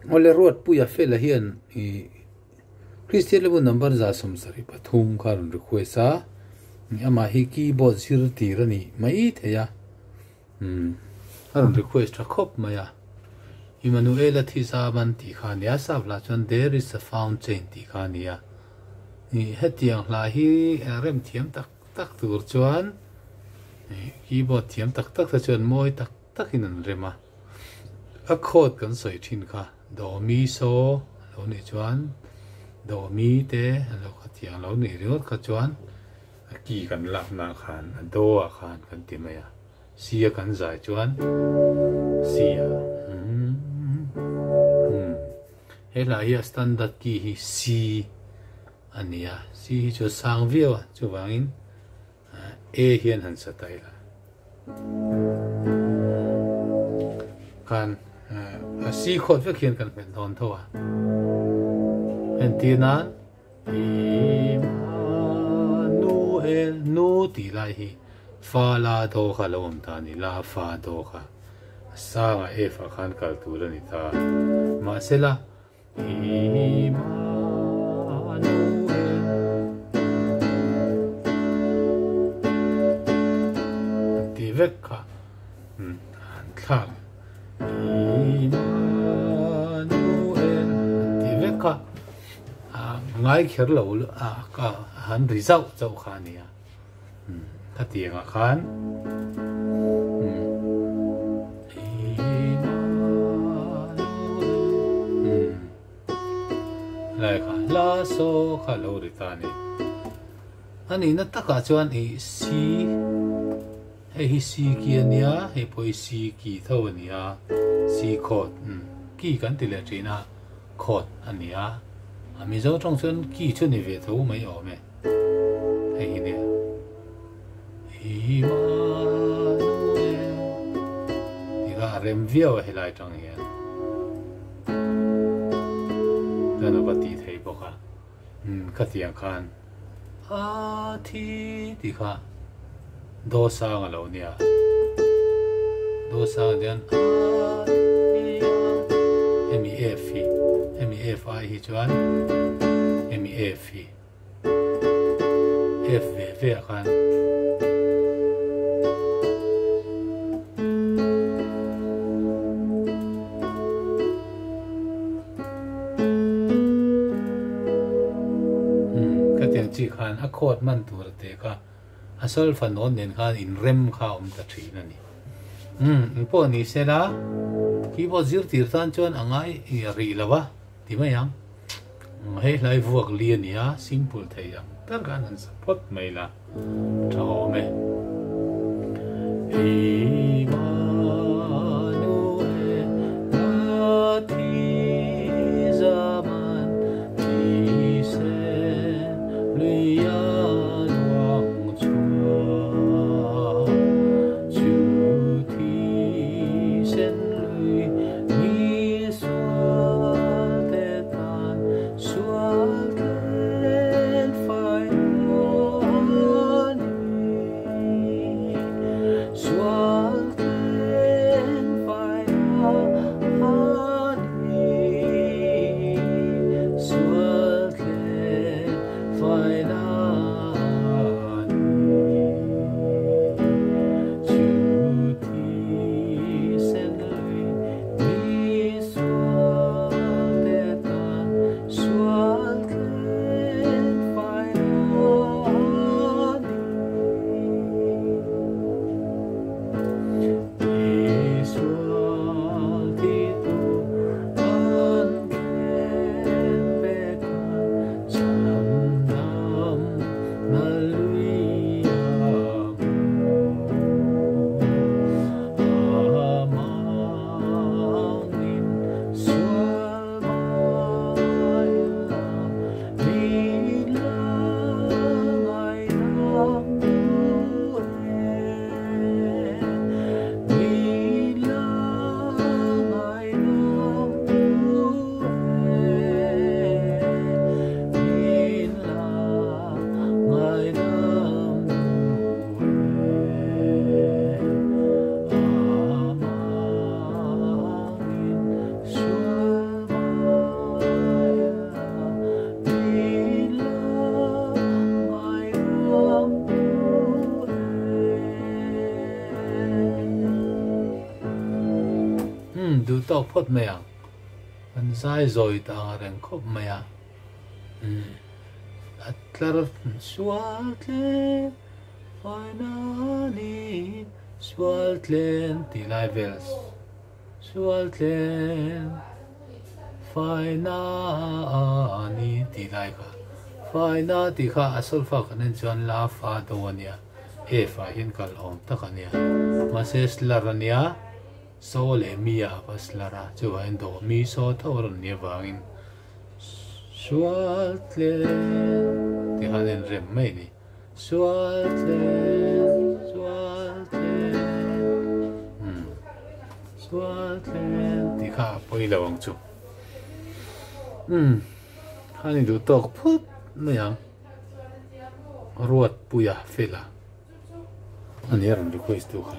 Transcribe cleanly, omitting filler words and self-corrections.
Awle Ruatpuia fela hian i Kristian level number 173 kha rawn request a, amah hi keyboard zir tir a nih mai thei a, umm a rawn request tha khawp mai a. Immanuela Thizaman tih kha a nia, sap hla chuan There is a fountain tih kha a nia. Hetiang hla hi rem thiam tak tak tur chuan keyboard thiam tak tak te chuan mawi tak takin an rem a. A chord kan sawi thin kha do mi so a lo nih chuan do mi te a lo kha tiang lo nih ringawt kha chuan a key kan lakna ah khan a do ah khan kan ti mai a C a kan zai chuan C a umm he hla hi a standard key hi C a ni a C hi chu a sang viau a chuvangin A hian han sa ta ila. Khan a si khawt vek hian kan hmet dawn tho a. Entir nan Immanuel nu tih lai hi fa la do kha lo awm ta a ni, la fa do kha. A sangah F ah khan kal tur a ni ta. Mahsela Ti vek kha an thlak Immanuel ti vek kha ngai kher lo a han ri zauh chauh kha a nia. Khatiangah khan Lai kha hla saw kha lo ri ta a ni. A nihna takah chuan i C hei hi C ki a nia, hei pawh hi C ki tho a ni a, C chord ki kan ti leh thin a, chord a ni a. A Mizo tawng chuan ki chu ni ve tho mai awm e. Hei hi nia. Immanuel. Ti kha a rem viau a helai tang hian. Chuan a va tih thei bawk a. Umm khatiang khan a thi tih kha do sang a lo nia. Do sang hian a thi a hemi F hi hemi F ai hi chuan hemi F hi. F ve ve ah khan khatiang chi khan a chord man tur te kha a solfa nawn nen khan inrem kha a awm ta thin a ni. Umm engpawh ni sela keyboard zir tir tan chuan a ngai rih lo a ti mai ang. Hei hlai vuak li a ni a, simple thei ang ber khan han sa phawt mai la tha awm e. duh tawk phawt mai ang. An zai zawi ta ang reng khawp mai a. A tlar sual tle faina ni sual tlen tih lai vel sual tlen faina ni tih lai kha faina tih kha a solfa kan en chuan la fa do a nia F ah hian kal awm tak a nia mahse slar a nia so leh mi ah kha slar a chuvangin do mi so tho a rawn nih avangin Sual tlen tih khan en rem mai a ni. Sual tlen, sual tlen, umm sual tlen tih kha a pawi lo ang chu. Umm khan i duh tawk phut mai ang. Ruatpuia fela a ni a rawn request tu kha.